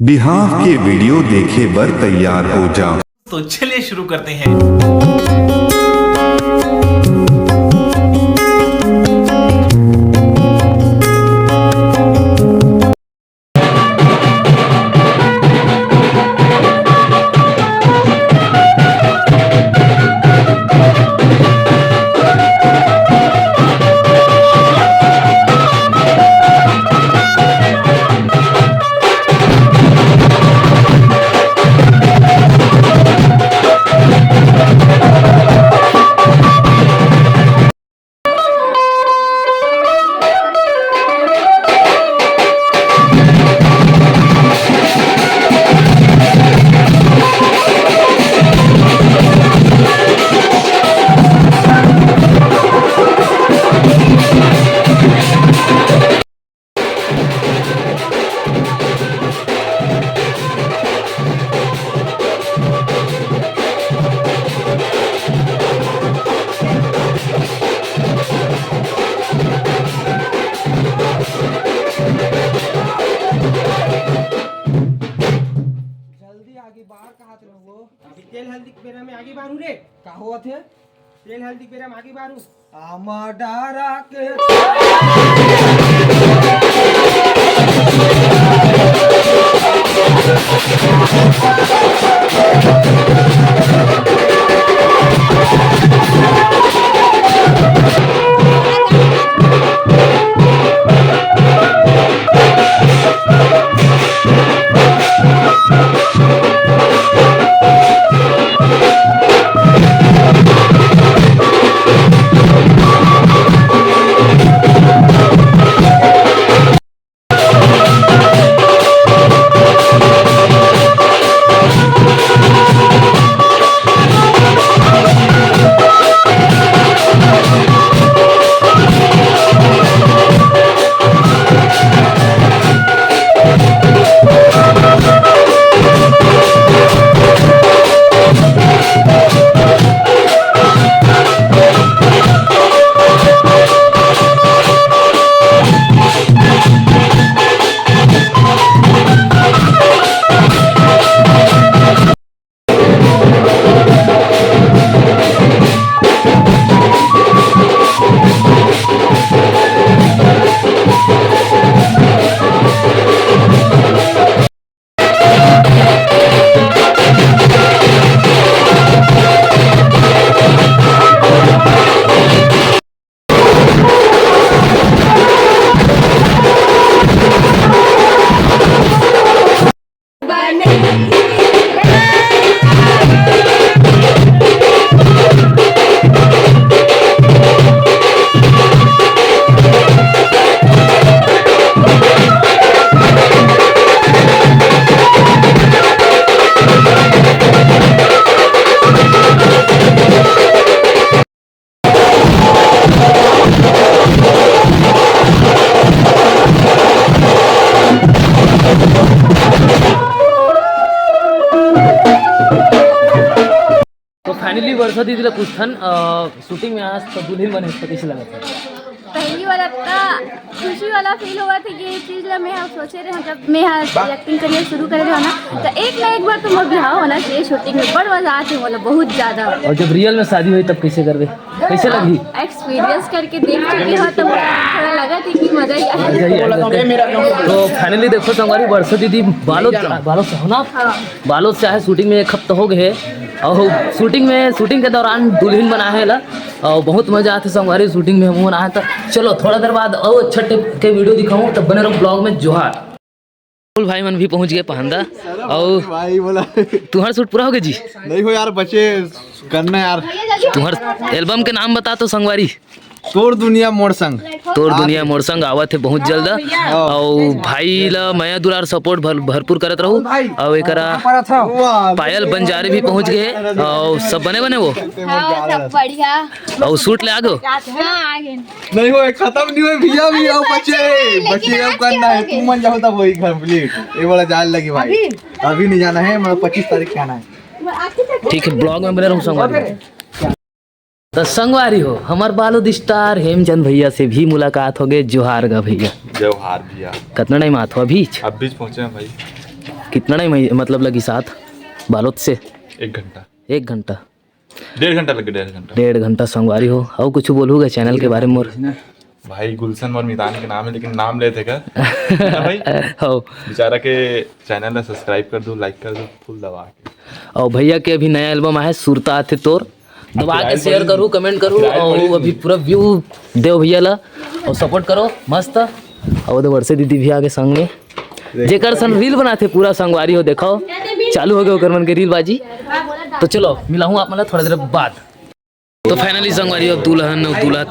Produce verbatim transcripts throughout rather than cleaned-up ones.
बिहाव के वीडियो देखे बर तैयार हो जा। तो चलिए शुरू करते हैं। जल्दी आगे बार कहात रहो। अभी तेल हल्दी के बेरा में आगे बारू रे। का होवत हे? तेल हल्दी के बेरा में आगे बारू। आमा डारा के तो finally वर्षा दीदी ला पूछथन, अ, shooting में आज तो दुल्हन बने, तो कैसे लगा था? पहली बार इतना खुशी वाला फील हुआ था, ये चीज ला मैं हम सोचे रहे, जब मैं यहाँ एक्टिंग करियर शुरू करे रहे ना, तो एक ना एक बार तो मोर बिहाव होना चाहिए shooting में, बड़ मजा आते बोला, बहुत ज्यादा। और जब रियल में शादी हुई तब कैसे करबे, कैसे लगी? एक्सपीरियंस करके देख चुकी हो तो थोड़ा लगा थी कि मजा ही आया। मजा ही आ जाता है। तो finally देखो संगवारी, वर्षा दीदी बालोद, बालोद से हो ना? हाँ। बालोद से आए, shooting में एक हफ्ता हो गए है। और shooting में, shooting के दौरान दुल्हन बना है ला, और बहुत मजा आते संगवारी shooting में हम बना है। तो चलो थोड़ा देर बाद और अच्छा type के वीडियो दिखाऊँ, तब बने रहो vlog में। जोहार। बोल भाई मन भी पहुंच गए पहंदा। और भाई बोला तुहर shoot पूरा हो गया जी? नहीं हो यार, बचे करना यार। तुहर album के नाम बता तो संगवारी। तोर दुनिया मोर संग। तोर दुनिया मोर संग आवत है बहुत जल्द। हाँ। और भाई ला मया दुलार support भर, भरपूर करत रहू। और एकरा वाह। पायल बंजारे भी पहुंच गए हैं। और सब बने बने वो? हाँ, सब बढ़िया। और shoot ले आ गो? हाँ, आ गए। नहीं हो, खत्म नहीं हो भैया, भी आओ बचे, लेकिन बचे, अब आज करना क्या है, हो गया? तू मन जाओ तब वही complete। ये वाला जाल लगी भाई। अभी? अभी नहीं जाना है, मतलब पच्चीस तारीख के आना है। ठीक है, vlog में बने रहूँ संगवारी। तो संगवारी हो, हमार बालोद star हेमचंद भैया से भी मुलाकात हो गए। जोहार गा भैया। जोहार भैया। कितना टाइम आत हो अभी? अभी पहुँचे हैं भाई। कितना टाइम है, मतलब, लगी साथ बालोद से? एक घंटा। एक घंटा? डेढ़ घंटा लगे, डेढ़ घंटा। डेढ़ घंटा संगवारी हो। अउ कुछ बोलहू गा चैनल के बारे में मोर? भाई, गुलशन मोर मितान के नाम है, लेकिन नाम लेथे का? ना भाई? हो। बेचारा के चैनल ला सब्सक्राइब कर दो, लाइक कर दो, फुल दबा के। अउ भैया के अभी नया एल्बम आहे, सुरता आथे तोर, दबा के शेयर करू, कमेंट करू, अउ अभी पूरा व्यू देव भैया ला, अउ सपोर्ट करो, मस्त। अउ ओदे वर्षा दीदी भी आगे संग में, जेकर सन रील बनाथे पूरा संगवारी हो, देखो चालू हो गए ओकर मन के रील बाजी। तो चलो मिलाहूँ आप मन ला थोड़ा देर बाद। तो फाइनली संगवारी हो, अब दुल्हन अउ दूल्हा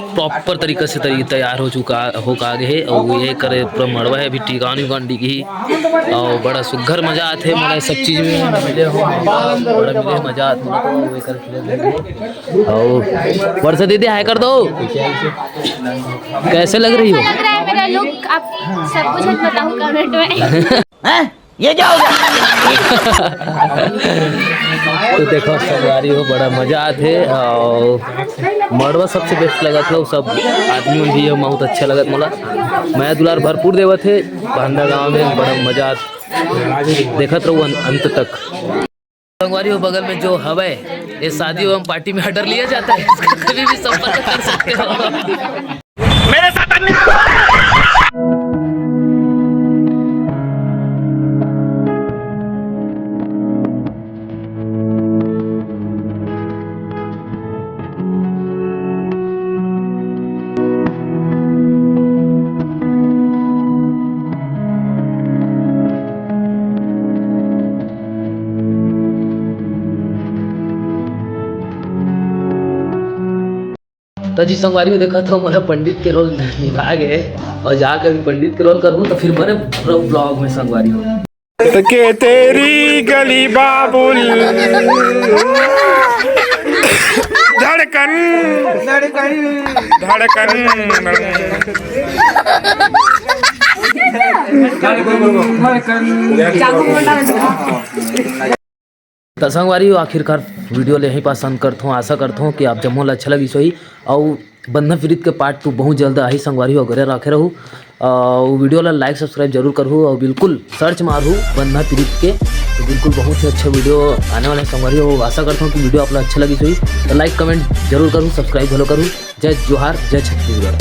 प्रॉपर तरीका से तरी-, तैयार हो चुका, हो का आगे है। अउ ये करे पूरा मड़वा है, अभी टीकान उकान डिगही। अउ बड़ा सुग्घर मजा आथे मोला सब चीज में, मिले हो, बड़ा मिले मजा आथे मोला तो, ये करे फिर। अउ वर्षा दीदी हाय कर दो। कैसे लग रही हो? कैसा लग रहा है मेरा लुक? आप सब कुछ बताओ कमेंट में। हैं? ये क्या हो गया? तो देखो संगवारी हो, बड़ा मजा आथे अउ मड़वा सबसे बेस्ट लगत हे, सब आदमी मन भी हे, बहुत अच्छा लगत मोला, मया दुलार भरपूर देवत हे। बांदा गांव में बड़ा मजा आथे, देखत रहू अं-, अंत तक। संगवारी हो, बगल में जो हवय, ये शादी एवं पार्टी में ऑर्डर लिया जाता है, इसका कभी भी संपर्क कर सकते हो। मेरे साथ अन्याय हो रहा है। तो जी संगवारी हो, देखत हो मोला पंडित के रोल निभा गे, अउ जाके अभी पंडित के रोल करहूँ तो फिर बने पूरा ब्लॉग में संगवारी हो। के तेरी गली बाबुल धड़कन, धड़कन। त संगवारी हो, आखिरकार वीडियो ले यहीं पास अंत करथों। आशा करथों कि आप जम्मो ला अच्छा लगिस होही। अउ बंधना पीरित के पार्ट टू बहुत जल्द आही संगवारी हो, अगरे राखे रहू। अउ वीडियो ला लाइक सब्सक्राइब जरूर करहू अउ बिल्कुल सर्च मारहू बंधना पीरित के, तो बिल्कुल बहुत ही अच्छा वीडियो आने वाला है संगवारी हो। आशा करता हूँ कि वीडियो आप ला अच्छा लगिस होही, तो लाइक कमेंट जरूर करहू, सब्सक्राइब घलो करहू। जय जोहार, जय छत्तीसगढ़।